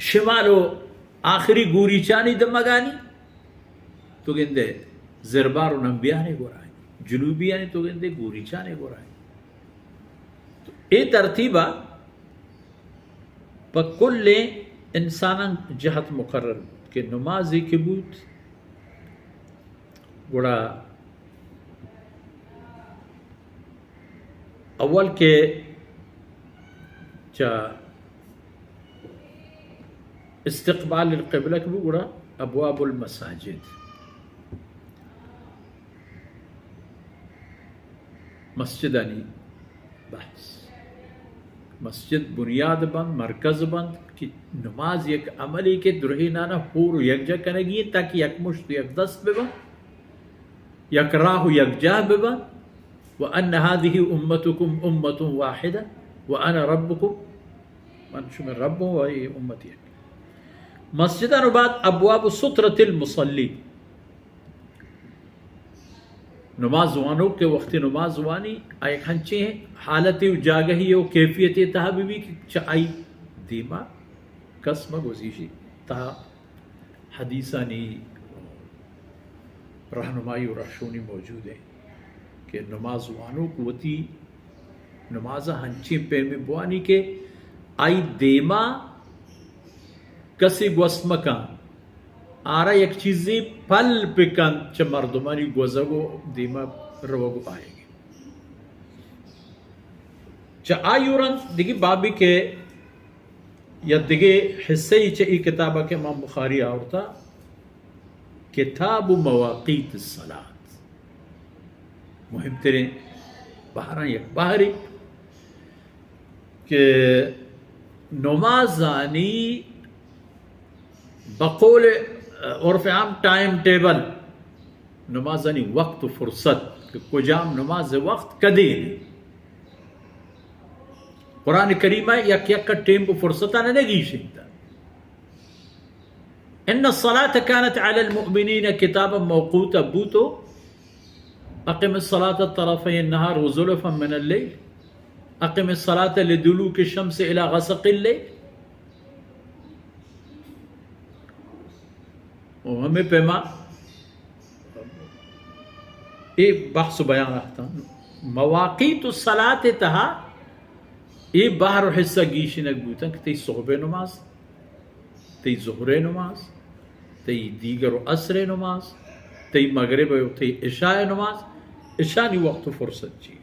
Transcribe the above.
شمال و آخری گوریچانی دمگانی، تو گندے زربار و نمبیانی گورانی، جنوبیانی تو گندے گوریچانی گورانی۔ تو اے ترتیبا پہ کلیں انساناں جہت مقرر بوت کہ نمازے کہ بوت، گڑا اول کہ چہ استقبال القبلہ کہ بو، گڑا ابواب المساجد، مسجدانی بحث۔ مسجد بنیاد بنت، مرکز بنت کہ نماز یک عملی کہ درہینانا ہور و یکجا کنگی انت تاکہ یک مشت و یک دست ببن، یک راہ و یک جاہ ببن۔ و ان هذه امتکم امة واحدة و انا ربکم، من شمئے رب ہوں و اے امت یک۔ مسجدان و بعد ابواب سترة المصلی، نماز وانوک کہ وقتی نماز وانی، آ یک ہنچیں حالتے و جاگہی و کیفیتے تہا بہ بی کہ چہ آئی دیما کس مہ گوزیشی۔ تہا حدیثانی رہنمائی و رہشونی موجود ہیں کہ نماز وانوک وتی نمازا ہنچیں پیمے بوانی کہ آئی دیما کسے گوست مکن، آرا یک چیزے پل بکنت چہ مردمانی گوزگ و دیما روگ و آیگ۔ چہ آئی و رند دگہ بابے کہ یا دگہ حصہ ای چہ ای کتابا کہ امام بخاری آورتا، کتاب مواقیت الصلاة، مہمتریں بہراں یک بہرے کہ نمازانی بقول عرف عام ٹائم ٹیبل، نمازانی وقت و فرصت کہ کجام نماز وقت کدی۔ قرآن کریمہ یک یک ٹیم و فرصتاں نہ گیشینتا۔ ان الصلاة كانت على المؤمنين كتابا موقوتا بوتو، اقم الصلاة طرفي النهار وزلفا من الليل، اقم الصلاة لدلوك الشمس الى غسق الليل۔ و ہمے پیما اے بحث و بیان اہتاں۔ مواقیت الصلاة تہا اے بہر و حصہ گیشینگ بوتن کہ تئی صحب نماز، تئی ظہر نماز، تئی دیگر و عصر نماز، تئی مغرب و تئی عشاء نماز، اشانی وقت و فرصت چی۔